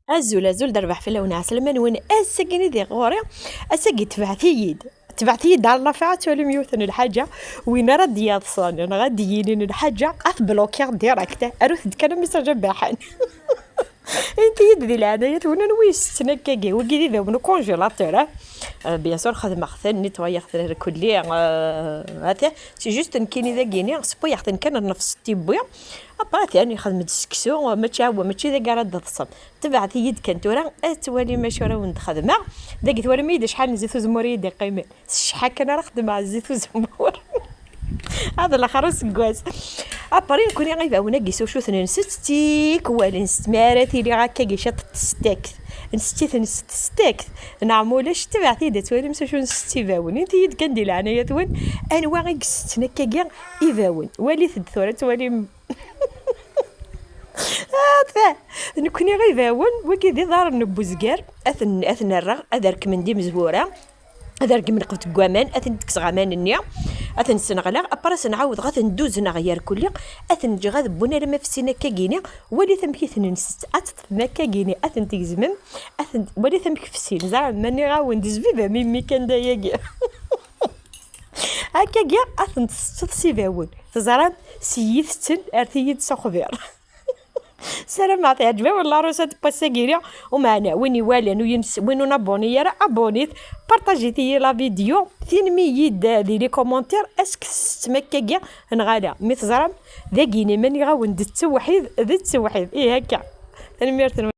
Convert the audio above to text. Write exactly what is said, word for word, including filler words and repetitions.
Azul, azul d rrbeḥ fell-awen, ɛeslama-nwen. Ass-agi-nni di ɣur-i, ass-agi tebɛet-iyi-d. Tebɛet-iyi-d ar lafiya ad twalim yiwet n lḥaǧa. Win ara d-yaḍsen neɣ ad d-yinin lḥaǧa, ad t-blokiɣ direct. Arut-d kan amessage abaḥan. Init-iyi-d di leɛnaya-twen, anwa isetten akkagi? Wigi d ibawen ukunjilatur, ah? Euh, bien sûr, xedmeɣ-ten, nettoyaɣ-ten irkelli, euh, ata, c'est juste nekkini dagini, sewwayeɣ-ten kan nnefs n tiwwi. Après, atan yexdem-d seksu, mačči, mačči dagi ara d-teḍsem. Tebɛet-iyi-d kan tura, ad twalim acu ara wen-d-xedmeɣ. Dagi twalim-iyi-d acḥal n zzit uzemmur i yi-d-iqqimen. S cceḥḥa kan ara xedmeɣ zzit uzemmur. Ad laxer useggas. Après, nekkni ibawen-agi s ucu ten-nsett, tikwal nsett mi ara tili akkagi ciṭ testakt. Nsett-iten s testakt. Neɣ ma ulac, tebɛet-iyi-d ad twalim s acu nsett ibawen. Init-iyi-d kan di leɛnaya-twen, anwa i isetten akkagi ibawen? Walit-d tura, ad twalim. Ata, nekkni ibawen, wigi d iḍarren n wezger, ad ten-, ad ten-rreɣ, ad rekmen d imezwura, ad regmen lqebd deg waman, ad ten-kkseɣ aman-nni, ad ten-sneɣleɣ, après ad ten-ɛawdeɣ, ad ten-dduzneɣ yerkulli, ad ten-ǧǧeɣ ad wwun alamma fessin akkagini, walit amek i ten-nsett, ad teṭṭfem akkagini, ad ten-tgezmem, ad ten-, walit amek fessin, zeɛma ma nniɣ-awen-d zbib am immi kan d ayagi. Akkagi ad ten-tessetteḍ s ibawen. Teẓram, s yitetten, rret-iyi-d s uxbir. Sarameɣ teɛǧeb-awen larusa n wass-agi-ni. Umeɛna, win iwalan, win, win ur nabuni ara, abunit, partajit-iyi la vidéo, tinem-iyi-d di les commentaires, est-ce que tessettem akkagi neɣ ala? Mi teẓram, dagi-ni ma nniɣ-awen-d d ttewḥid, d ttewḥid. Ih, akka. Tanemmirt-nwen.